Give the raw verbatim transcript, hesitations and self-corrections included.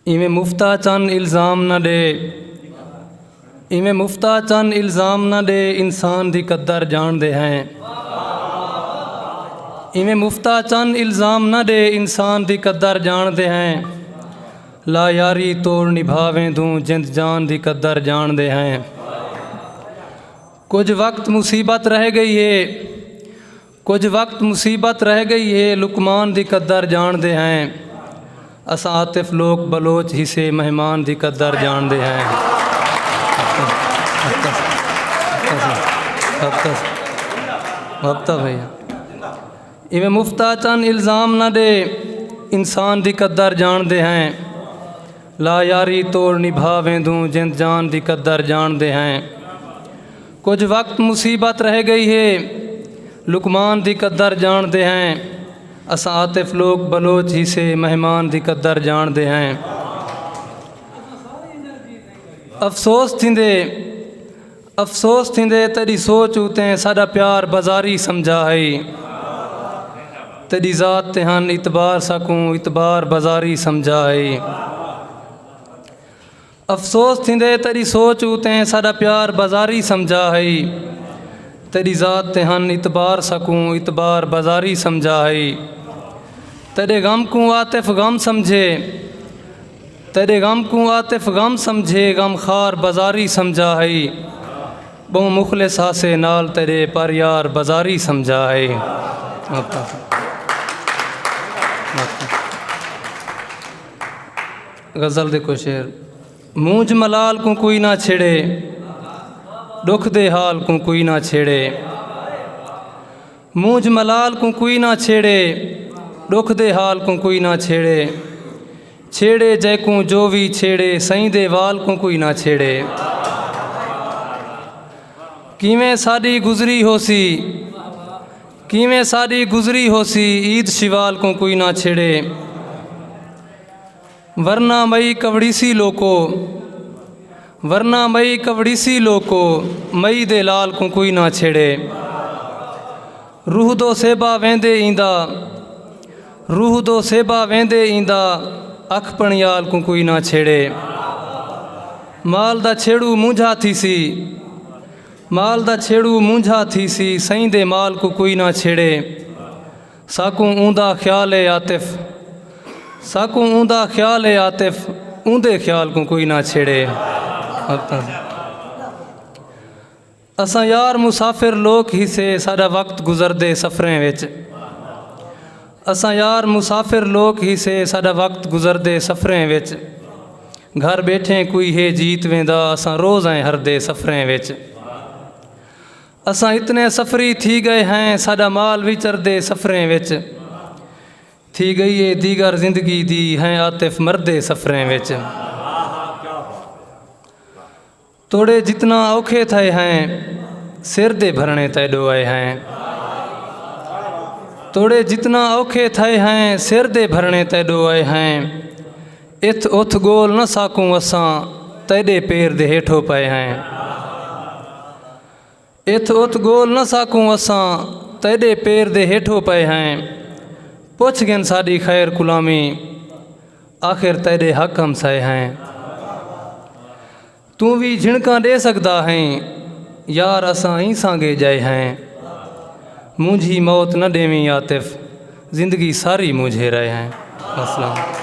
ایویں مفتا چن الزام نہ ݙے، ایویں مفتا چن الزام نہ ݙے، انسان دی قدر ڄاݨدے ہیں۔ ایویں مفتا چن الزام نہ ݙے، انسان دی قدر ڄاݨدے ہیں۔ لا یاری توڑ نبھاویں دوں، جند جان دی قدر ڄاݨدے ہیں۔ کجھ وقت مصیبت رہ ڳئی ہے، کجھ وقت مصیبت رہ ڳئی ہے، لقمان دی قدر ڄاݨدے ہیں۔ اساں عاطف لوک بلوچ ہسے، مہمان دی قدر ڄاݨدے ہیں۔ وقت، وقت، وقت، وقت بھیا۔ ایویں مفتا چن الزام نہ ݙے، انسان دی قدر ڄاݨدے ہیں۔ لا یاری توڑ نبھاویں دوں، جند جان دی قدر ڄاݨدے ہیں۔ کجھ وقت مصیبت رہ ڳئی ہے، لقمان دی قدر ڄاݨدے ہیں۔ اساں عاطف لوک بلوچ ہسے، مہمان دی قدر ڄاݨدے ہیں۔ افسوس تھیندے، افسوس تھیندے تیݙی سوچ اتے، ساݙا پیار بازاری سمجھا ہئی۔ تیݙی ذات تے ہن اعتبار، ساکوں اعتبار بازاری سمجھا ہئی۔ افسوس تھیندے تیݙی سوچ اتے، ساݙا پیار بازاری سمجھا ہئی۔ تیݙی ذات تے ہن اعتبار، ساکوں اعتبار بازاری سمجھا ہئی۔ تیݙے غم کوں عاطف غم سمجھے، تیݙے غم کوں عاطف غم سمجھے، غم خوار بازاری سمجھا ہئی۔ ٻہوں مخلص ہاسے نال تیݙے، پر یار بازاری سمجھا ہئی۔ غزل دے کجھ شعر۔ مونجھ ملال کوں کوئی نہ چھیڑے، ݙکھ دے حال کوں کوئی نہ چھیڑے۔ مونجھ ملال کوں کوئی نہ چھیڑے، ݙکھ دے حال کوں کوئی نہ چھیڑے۔ چھیڑے جیکوں جو وی چھیڑے، سئیں دے وال کوں کوئی نہ چھیڑے۔ کیویں ساݙی گزری ہوسی، کیویں ساݙی گزری ہوسی، عید شوال کوں کوئی نہ چھیڑے۔ ورنہ مئی کوڑیسی لوکو، ورنہ مئی کوڑیسی لوکو، مئی دے لال کوں کوئی نہ چھیڑے۔ روح دو سیبا ویندے ایندا، روح دو سیبا ویندے ایندا، اکھ پݨیال کوں کوئی نہ چھیڑے۔ مال دا چھیڑو مونجھا تھیسی، مال دا چھیڑو مونجھا تھیسی، سئیں دے مال کوں کوئی نہ چھیڑے۔ ساکوں اوندا خیال اے عاطف، ساکوں اوندا خیال اے عاطف، اوندے خیال کوں کوئی نہ چھیڑے۔ اساں یار مسافر لوک ہیسے، ساݙا وقت گزردے سفریں وچ۔ اساں یار مسافر لوک ہیسے، ساݙا وقت گزردے سفریں وچ۔ گھر ٻیٹھیں کوئی ہے جیت ویندا، اساں روز ہیں ہردے سفریں وچ۔ اساں اتنے سفری تھی ڳئے ہیں، ساݙا مال وچردے سفریں وچ۔ تھی ڳئی اے دیگر زندگی دی، ہیں عاطف مردے سفریں وچ۔ توڑے جتنا اوکھے تھئے ہیں، سر دے بھرݨے تیݙو آئے ہیں۔ توڑے جتنا اوکھے تھئے ہیں، سر دے بھرݨے تیݙو آئے ہیں۔ اتھ اتھ ڳول نہ ساکوں اساں، تیݙے پیر دے ہیٹھو پئے ہیں۔ اتھ اتھ ڳول نہ ساکوں اساں، تیݙے پیر دے ہیٹھو پئے ہیں۔ پچھ گھن ساݙی خیر غلامی، آخر تیݙے حق ہمسائے ہیں۔ توں وی جھنکاں ݙے سڳدا ہیں، یار اساں ایں سانگے ڄائے ہیں۔ مونجھی موت نہ ݙیویں عاطف، زندگی ساری مونجھے رہے ہیں۔ السلام۔